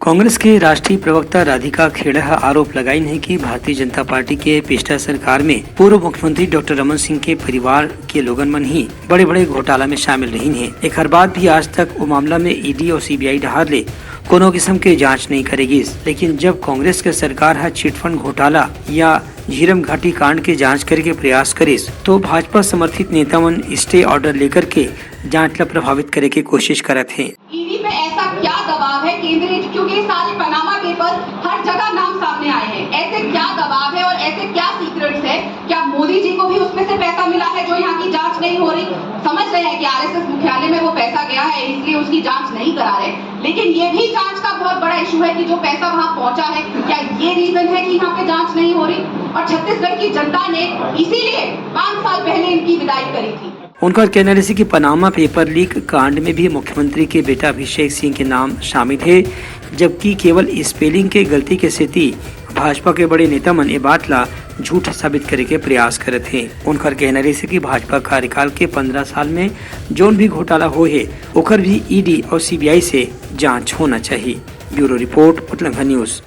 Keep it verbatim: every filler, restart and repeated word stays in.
कांग्रेस के राष्ट्रीय प्रवक्ता राधिका खेड़ा ह आरोप लगाइन हे कि भारतीय जनता पार्टी के पिछला सरकार में पूर्व मुख्यमंत्री डॉक्टर रमन सिंह के परिवार के लोगन मन ही बड़े-बड़े घोटाला में शामिल रहिन हे। एखर बाद भी आज तक ओ मामला में ईडी और सीबीआई डहार ले कोनो किस्म के जांच नहीं करे गिस। लेकिन जब कांग्रेस के सरकार ह चिटफंड घोटाला या झीरम घाटी कांड के जांच करे के प्रयास करिस, तो भाजपा समर्थित नेता मन स्टे ऑर्डर लेकर के जांच ला प्रभावित करे के कोशिश करत हे। ईडी पे ऐसा क्या दबाव है केंद्रीय, क्योंकि ये सारे पनामा पेपर हर जगह नाम सामने आए हैं, ऐसे क्या दबाव है और ऐसे क्या सीक्रेट्स है? क्या मोदी जी को भी उसमें से पैसा मिला है जो यहाँ की जांच नहीं हो रही? समझ रहे हैं कि आरएसएस मुख्यालय में वो पैसा गया है, इसलिए उसकी जांच नहीं करा रहे, लेकिन ये भी जांच का बहुत बड़ा इशू है कि जो पैसा वहां पहुंचा है, क्या ये रीजन है कि यहाँ पे जांच नहीं हो रही? और छत्तीसगढ़ की जनता ने इसीलिए पांच साल पहले इनकी विदाई करी थी। उनकर कहना रहिस कि पनामा पेपर लीक कांड में भी मुख्यमंत्री के बेटा अभिषेक सिंह के नाम शामिल हे, जबकि केवल स्पेलिंग के गलती के सेती भाजपा के बड़े नेता मन ए बात ला झूठ साबित करे के प्रयास करत हे। उनकर कहना रहिस कि भाजपा कार्यकाल के पन्द्रह साल में जोन भी घोटाला होए हे, ओकर भी ईडी और सीबीआई से जांच होना चाहिए। ब्यूरो रिपोर्ट, उतलंघा न्यूज।